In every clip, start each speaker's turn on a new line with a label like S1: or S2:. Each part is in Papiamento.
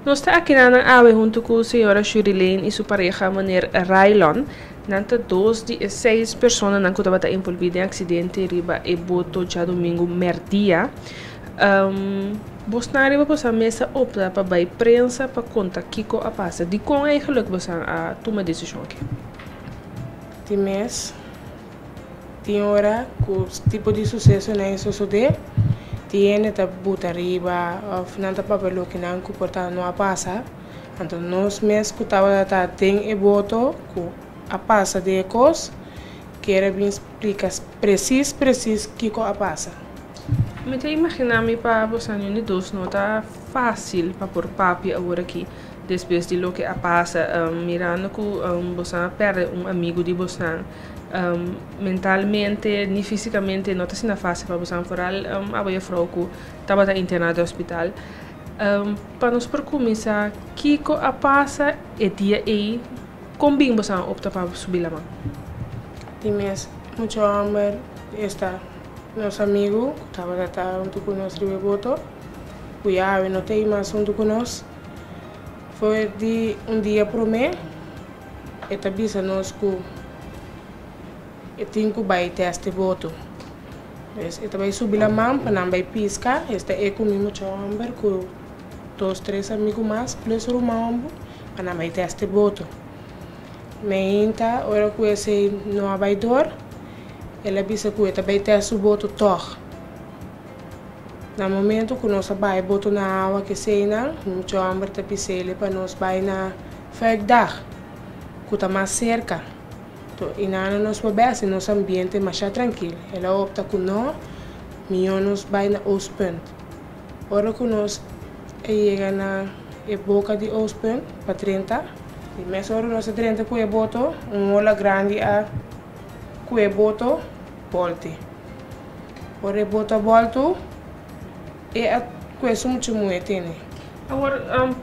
S1: Nos ta akinan awe huntu ku señora Shurilene i su pareha meneer Raylon. Nan ta dos di e seis personanan ku tabata envolví den aksidente riba e boto djadumingu mèrdia. Bosnan riba boso mes a opta pa bai prensa pa konta kiko a pasa. Dikon eigenlijk boso a tuma e desishon aki?
S2: Di mes tin ora ku tipo di susesonan e sosodé, tin hende ta buta riba òf nan ta papia loke nan ku por ta no a pasa. Anto nos mes ku tabata den e boto ku a pasa den e kos, kier a bin splika presis presis kiko a pasa.
S1: Mi ta imaginá mi pa boso niun di dos no ta fásil pa por papia awor aki despues di loke a pasa, mirando ku boso a pèrdè un amigu di boso. Mentalmente ni físikamente no ta asina fásil pa boso, foral abo jefrou ku tabata interná den hospital. Pa nos por kuminsá, kiko a pasa e dia ei? Kon bin boso a opta pa subi laman?
S2: Di mes mucha hòmber esta nos amigu ku tabata ta huntu ku nos riba e boto, ku ya awe no ta ei mas huntu ku nos. For di un dia promé e ta bisa nos ku e tin ku bai tèst e boto. Pues e ta bai subi laman pa nan bai piska, esta e ku mi mucha hòmber ku dos tres amigu mas plus ruman hòmber pa nan bai tèst e boto. Meinta ora ku esei no a bai dor, el a bisa ku e ta bai tèst su boto tòg. Na momento ku nos a bai boto na awa keseinan, mucha hòmber ta bis'el pa nos bai na Fuikdag, ku ta mas serka. To i nana nos por bai hasi nos ambiente masha trankil. El a opta ku no, mihó nos bai na Oostpunt. Ora ku nos a yega na e boka di Oostpunt pa drenta, di mes ora nos a drenta ku e boto, un ola grandi a ku e boto bòlte. Ora e boto a bòltu, e a kue su mucha muhé tene.
S1: Awor,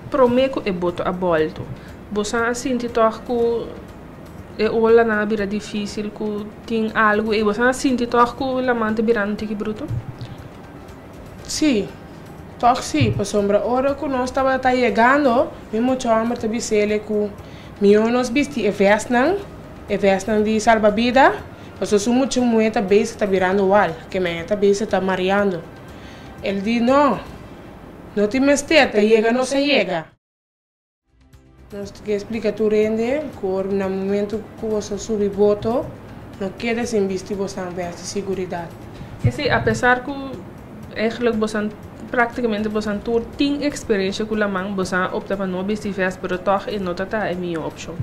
S1: promé ku e boto a bòltu, boso a sinti tòg ku e olanan a bira difísil, ku tin algu ei? Boso a sinti tòg ku laman ta birando un tiki brutu?
S2: Sí, tòg sí, pasobra ora ku nos tabata yegando, mi mucha hòmber ta bis'el ku mihó nos bisti e vèstnan, e vèstnan di salbabida, pasobra su mucha muhé ta bezig ta birando wal, ke men e ta bezig ta mariando. El di, No, no tin mester, ta yega nos a yega. Nos ke splika tur hende ku ora na momento ku boso subi boto, no keda sin bisti bosan vest di siguridat.
S1: Esei apesar ku eigenlijk bosan praktikamente bosan tur tin eksperensia ku laman, bosan a opta pa no bisti vest, pero tòg e no ta ta e mihó opshon.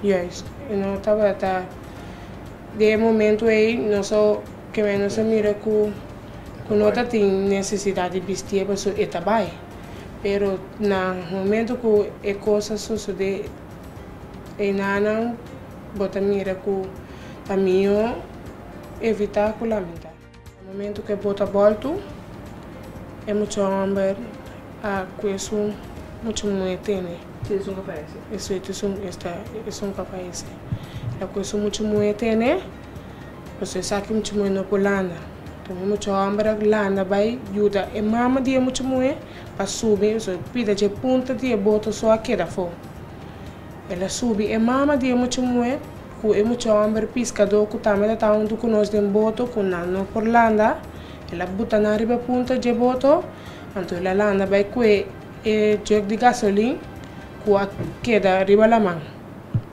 S2: Juist, e no tabata. Den e momento ei nos a keme nos a mira ku ku no ta tin nesesidat di bistié pasobra e ta bai. Pero na momento ku e kos a sosodé einanan bo ta mira ku ta mihó evitá ku lamentá. Na momento ku e bota bòltu e mucha hòmber a ku esun mucha muhé tene.
S1: Si esun ku fayesé.
S2: Esun esta esun ku a fayesé. El a ku esun mucha muhé tene pasobra esaki mucha muhé no por landa. Anto e mucha hòmber a landa bai yuda e mama di e mucha muhé pa subi pasobra e pida dje punta di e boto so a keda afó. El a subi e mama di e mucha muhé ku e mucha hòmber piskadó ku tambe ta ta huntu ku nos den boto ku nan no por landa. El a buta nan riba e punta dje boto, anto el a landa bai kue e jug di gasolin ku a keda riba laman.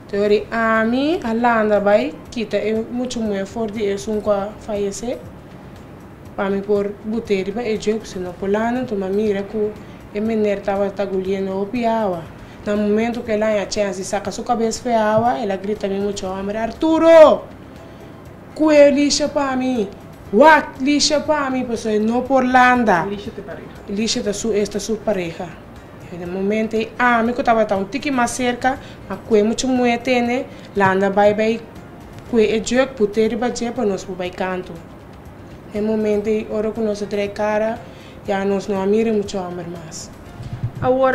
S2: Teori ami a landa bai kita e mucha muhé for di esun ku a fayesé pa mi por but'é riba e jug, si no por landa. Anto mi a mira ku e mener tabata guliendo hopi awa. Na momento ku el a haña chèns di saka su kabes for e awa, el a grita mi mucha hòmber, Arturo! Kue Lisha pa mi! Wak Lisha pa mi! Pasobra e no por landa.
S1: Lisha ta e pareha.
S2: Lisha ta su, esta su pareha. Na momento ei ami ku tabata un tiki mas serka, a kue mucha muhé tene, landa bai bai kue e jug, put'é riba dje pa nos por bai kantu. Na e momento ei ora ku nos a trae kara, ya nos no a mira e mucha hòmber mas.
S1: Awor,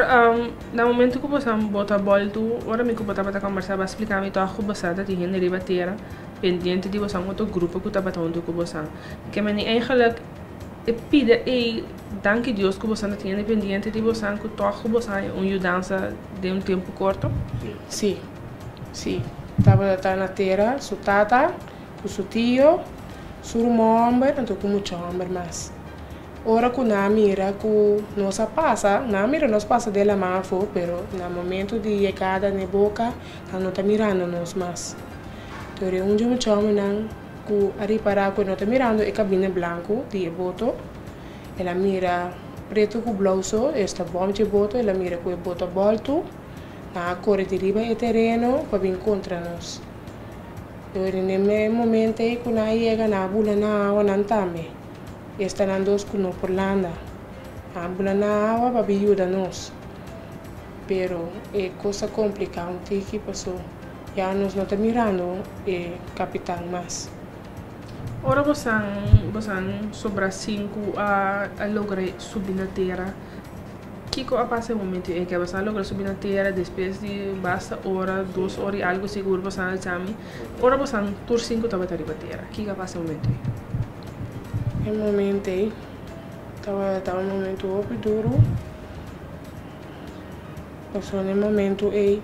S1: na momento ku boso a bota bòltu, ora mi ku bo tabata kòmbersá, bo a splika mi tòg ku boso ta tin hende riba tera pendiente di boso, un otro grupo ku tabata huntu ku boso. Ke meni eigenlijk. E pida ei, danki Dios ku boso tin independiente di boso, ku toch ku boso un yudansa den un tempu korto.
S2: Si, si. Tabata na tera, su tata, ku su tio, su ruman hòmber, anto ku mucha hòmber mas. Ora ku nan a mira ku nos a pasa, nan a mira nos pasa den laman afó, pero na momento di yegada n'e boka, nan no ta mirando nos mas. Tori un dje mucha hòmbernan ku a ripará ku e no ta mirando e kabina blanku di e boto, el a mira pretu ku blou so, esta bòm dje boto, el a mira ku e boto a bòltu, nan a kore di riba e tereno pa bin kontra nos. Tori n'e momento ei ku nan a yega, nan a bula na awa nan tambe. Esta nan dos ku no por landa. A bula na awa pa bin yuda nos. Pero e kos a kompliká un tiki paso ya nos no ta mirando e kapitan mas.
S1: Ora bosan bosan sobra sinku a a logra subi na tera, kiko a pasa e momento ei? Ke bosan a logra subi na tera despues di basta ora, dos ora i algu sigur bosan a chami. Ora bosan tur sinku tabata riba tera, kiko a pasa e momento ei?
S2: E momento ei tabata un momento hopi duru, pasobra na e momento ei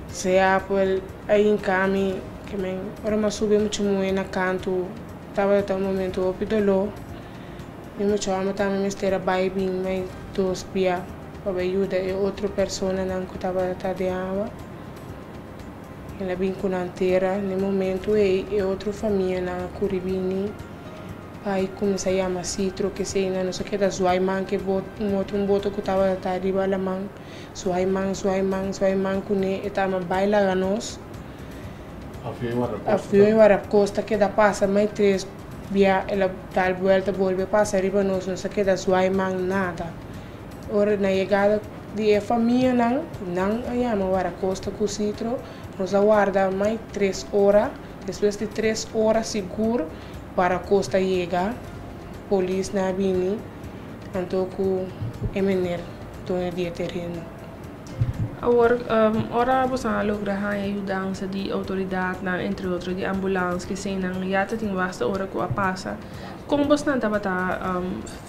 S2: sea por a hinka mi, ke men ora mi a subi mucha muhé na kantu tabata un momento hopi doló, mi mucha hòmber tambe mester a bai bin mai dos bia pa bai yuda e otro personanan ku tabata den awa. El a bin ku nan tera. Na e momentu ei e otro famianan a kuri bini pa i kuminsá yama Citro, kesei nan nos a keda zuai man ku e bot, un otro un boto ku tabata ta riba laman, zuai man, zuai man, zuai man kuné, e tama bai laga nos. Avion i Warakosta keda pasa mai tres bia, el a dal buelta bolbe pasa riba nos, nos a keda zuai man nada. Ora na yegada di e famianan, nan a yama Warakosta ku Citro, nos a warda mai tres ora, despues di tres ora sigur Warakosta yega, polisnan a bini anto ku e mener doño di e tereno.
S1: Awor, ora boso a logra haña yudansa di outoridatnan, entre otro di ambulans, keseinan ya ta tin basta ora ku a pasa. Kon bosnan tabata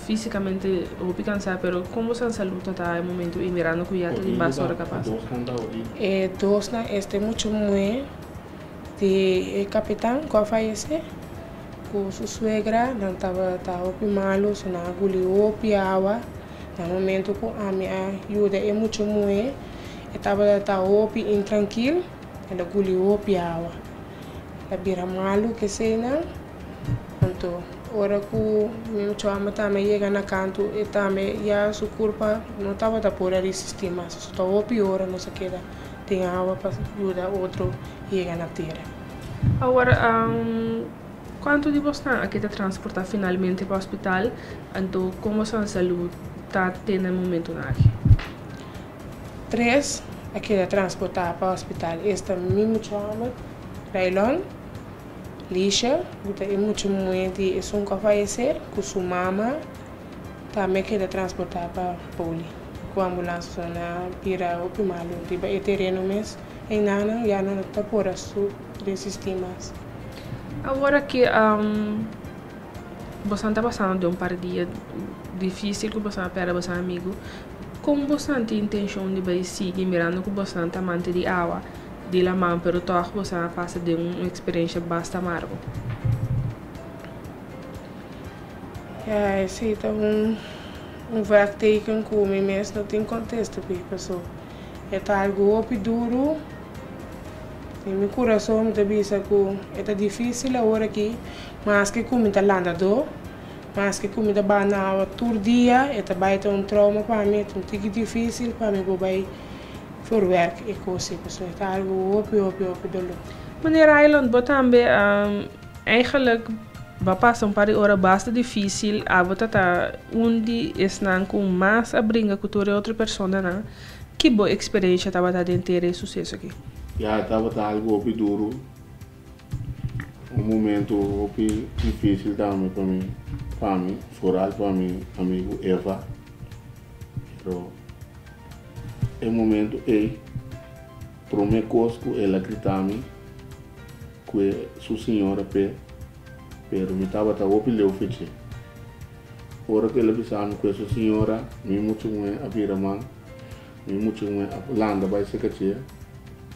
S1: físikamente hopi kansá, pero kon bosnan salú ta ta e momentu ei mirando ku ya ta tin basta ora ku a pasa?
S2: E dosnan este mucha muhé di e kapitan ku a fayesé ku su suegra, nan tabata hopi malu, so nan a guli hopi awa. Na momento ku ami a yuda e mucha muhé, e tabata ta hopi intrankil, el a guli hopi awa. El a bira malu keseinan, anto ora ku mi mucha hòmber tambe a yega na kantu, e tambe ya su kurpa no tabata por a risistí mas. So ta hopi ora nos a keda den awa pa yuda otro yega na tera.
S1: Awor, Kuantu di bosnan a keda transportá finalmente pa hospital, anto kon boso salú ta te na e momentunan aki?
S2: Tres a keda transportá pa hospital, esta mi mucha hòmber, Raylon, Lisha, ku ta e mucha muhé di esun ku a fayesé, ku su mama tambe a keda transportá pa poli ku ambulans. Pasobra nan a bira hopi malu riba e tereno mes, einan ya nan no ta por a resistí mas.
S1: Awor aki bosan ta pasando den un par dia dificil ku bosan a perde bosan amigu. Kon bosan tin intencion di bai sigui mirando ku bosan ta amante di awa, di laman, pero tog bosan a pasa den un experiencia basta amargo?
S2: Ya, esei ta un vraagteken ku mi mes no tin kontesta p'e, paso e ta algu hopi duru. Den mi kurason mi ta bisa ku e ta difísil awor aki, maske ku mi ta landadó, maske ku mi ta baha na awa tur dia, e ta bai ta un trauma pa mi, e ta un tiki difísil pa mi por bai verwerk e kos ei, pasobra e ta algu hopi, hopi, hopi doló.
S1: Meneer Ryland, bo tambe eigenlijk bo a pasa un par di ora basta difísil, abo ta ta un di esnan ku mas a bringa ku tur e otro personanan. Ki bo eksperensha tabata den tere e suseso aki?
S3: Ya, tabata algu hopi duru, un momentu hopi difísil tambe pa mi, pa mi, foral pa mi amigu Eva. Pero e momentu ei, promé kos ku el a grita mi ku e su señora p'e. Pero mi tabata hopi leu feché. Ora ku el a bisa mi ku esun señora, mi mucha muhé a bira man, mi mucha muhé a landa bai serka dje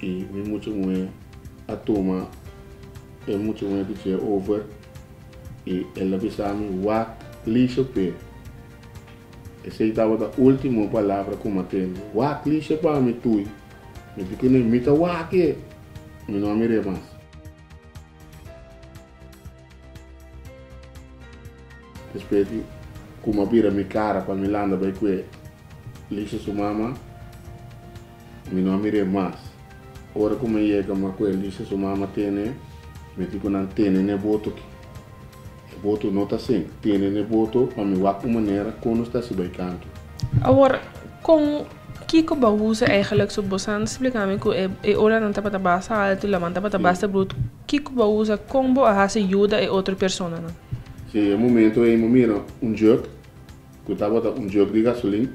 S3: i mi mucha muhé a tuma e mucha muhé di dje over i el a bisa mi wak Lisha p'e. Esei tabata ultimo palabra ku mi a tende. Wak Lisha pa mi tui. Mi di kuné, mi ta wak e! Mi no a mir'é mas. Despues di ku mi a bira mi kara pa mi landa bai ku e Lisha su mama, mi no a mir'é mas. Ora ku mi a yega mi a ku e Lisha su mama tene, mi di ku nan tene n'e boto aki. E boto no ta sink. Tene n'e boto pa mi wak un manera kon nos ta hasi bai kantu.
S1: Awor, kon kiko bo a usa eigenlijk? So bo san splika mi ku e olanan tabata basta altu, laman tabata basta brutu. Kiko bo a usa? Kon bo a hasi yuda e otro personanan?
S3: Si, e momento ei mi mira un jug, ku tabata un jug di gasolin,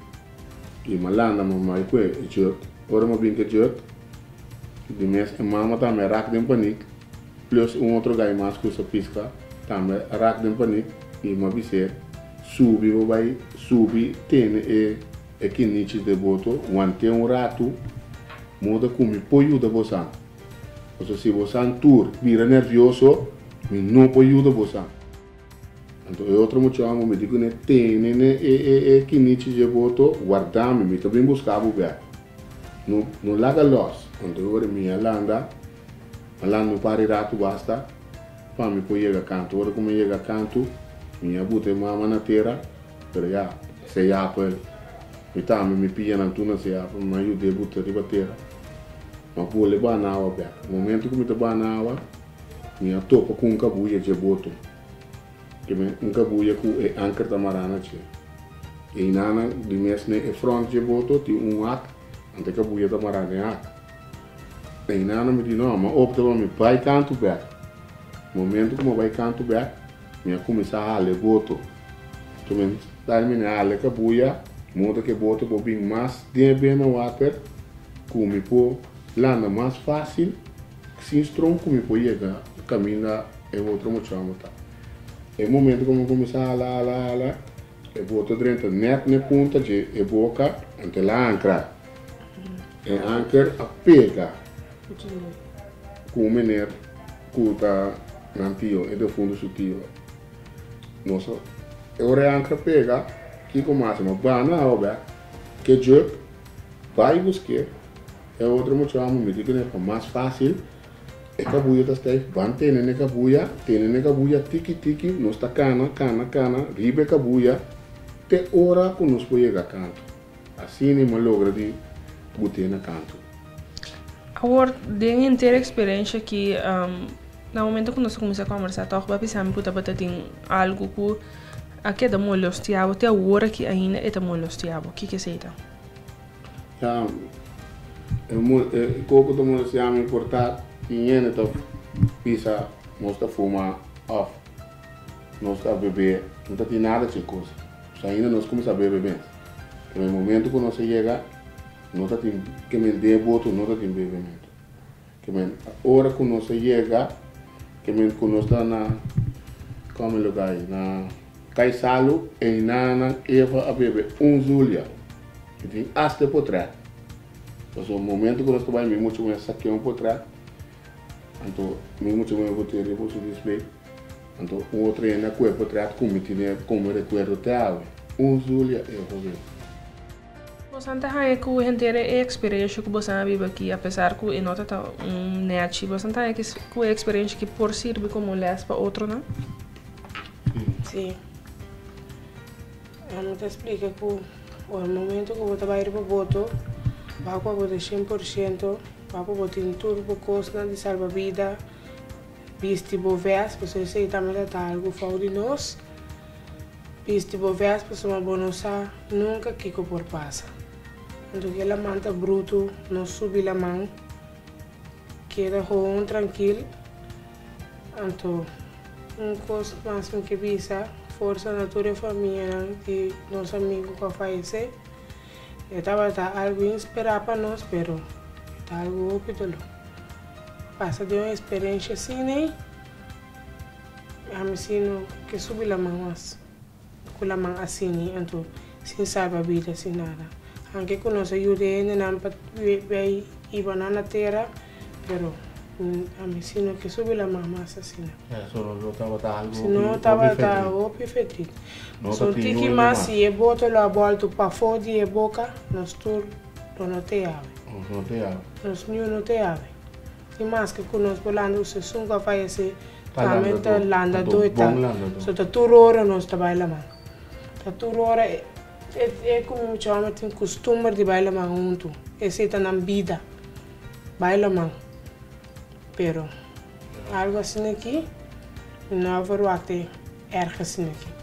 S3: i mi a landa mi bai ku e jug. Ora mi a bin ku e jug, di mes e mama tambe a rak den panik, plus un otro gai mas ku sa piska tambe a rak den panik, i mi a bis'é, Subi bo bai subi tene e e kinichis di e boto, want'é un ratu, moda ku mi por yuda bosan. Pasobra si bosan tur bira nervioso, mi no por yuda bosan. Anto e otro mucha homber mi di kuné, Tene ne e e e kinichi dje boto, warda mi, mi ta bin buska bo bek. No no laga los. Anto e ora mi a landa, a landa un par di ratu basta pa mi por yega kantu. Ora ku mi yega kantu, mi a buta e mama na tera, pero ya, seya pa el. Mi tambe mi pianan tur na seya pa mi a yud'é buta riba tera. Mi a bolbe baha awa bek. Momento ku mi ta baha awa, mi a topa ku un kabuya dje boto. Ke men un kabuya ku e anker ta mará na dje. Einanan di mes ne e front dje boto tin un hak, anto e kabuya ta mará den hak. Einanan mi di no, mi a opta pa mi bai kantu bek. Momento ku mi a bai kantu bek, mi a kuminsá hala e boto. Ke men dai mi ne hala e kabuya, moda ku e boto por bin mas den e bena water. Ku mi por landa mas fásil sin strom ku mi por yega kaminda e otro muchanan ta. E momento ku mi kuminsá hala hala hala e boto drenta nèt n'e punta dje e boka anto el a ankra. E anker a pega ku un meneer ku ta nan tio, e defuntu su tio. Nos a e ora e ankra pega kiko mas? Mi a bana awa bèk ke jug. Bai busk'é. E otro mucha homber mi di ku pa mas fásil e kabuya ta stijf ban tene n'e kabuya, tene n'e kabuya tiki tiki nos ta kana kana kana riba e kabuya te ora ku nos por yega kantu. Asina mi a logra di but'é na kantu.
S1: Awor den henter eksperensha aki na momento ku nos a kuminsá kòmbersá tòg bo a bisa mi ku tabata tin algu ku a keda molestiá bo te awor aki ainda e ta molestiá bo. Kiko esei ta?
S3: Ya, e koko ta molestiá mi por ta tin hende ta bisa nos ta fuma òf nos ta bebe, no ta tin nada dje kos. So ainda nos kuminsá bebe mes. Pero e momento ku nos a yega no ta tin ke men den e boto no ta tin bebementu. Ke men ora ku nos a yega ke men ku nos ta na kome lugá ei na Kaisalu einanan Eva a bebe un zulia i tin asta e potrèt. Pasobra momento ku nos ta bai mi mucha muhé saké un potrèt anto mi mucha muhé bot'é riba su display anto un otro hende a kohe e potrèt ku mi tine komo rekuerdo te awe. Un zulia Eva bebe.
S1: Bosan ta haña ku henter e eksperensha ku bosan a biba aki, apesar ku e no ta ta un nèchi, bosan ta haña ku e eksperensha aki por sirbi komo lès pa otronan?
S2: Sí. Mi ta splika ku ora momento ku bo ta bai riba boto, wak pa bo ta 100%, wak pa bo tin tur bo kosnan di salba bida, bisti bo vèst, pasobra esei tambe ta ta algu fou di nos. Bisti bo vest pasobra bo no sa nunca kico por pasa. Anto ke laman ta bruto, no subi laman, keda gewoon trankil. Anto un cos mas mi ke bisa, forsa na tur e famianan di nos amigo cu a fayece. E tabata algo inspera pa nos, pero e ta algo hopi dolor. Pasa den un experiencia asina. Ami si no ke subi laman mas. Ku laman asini anto sin salba bida sin nada. Anke ku nos a yuda e hendenan pa bay hiba nan na tera pero ami si no ke subi laman mas asina.
S3: Eso no tabata algo
S2: Si no tabata hopi verdriet. So tiki mas si e boto lo a bolto pafó di e boka nos tur lo no te awe.
S3: Nos no te awe.
S2: Nos niun no te awe. I maske ku nos por landa usa esun ku a fayesé tambe ta landadó e ta. So ta tur ora nos ta bai laman. Ta tur ora e e ku mi mucha hòmber tin kustumber di bai laman huntu. Esei ta nan bida, bai laman. Pero algu asina aki mi no a verwakte erg asina aki.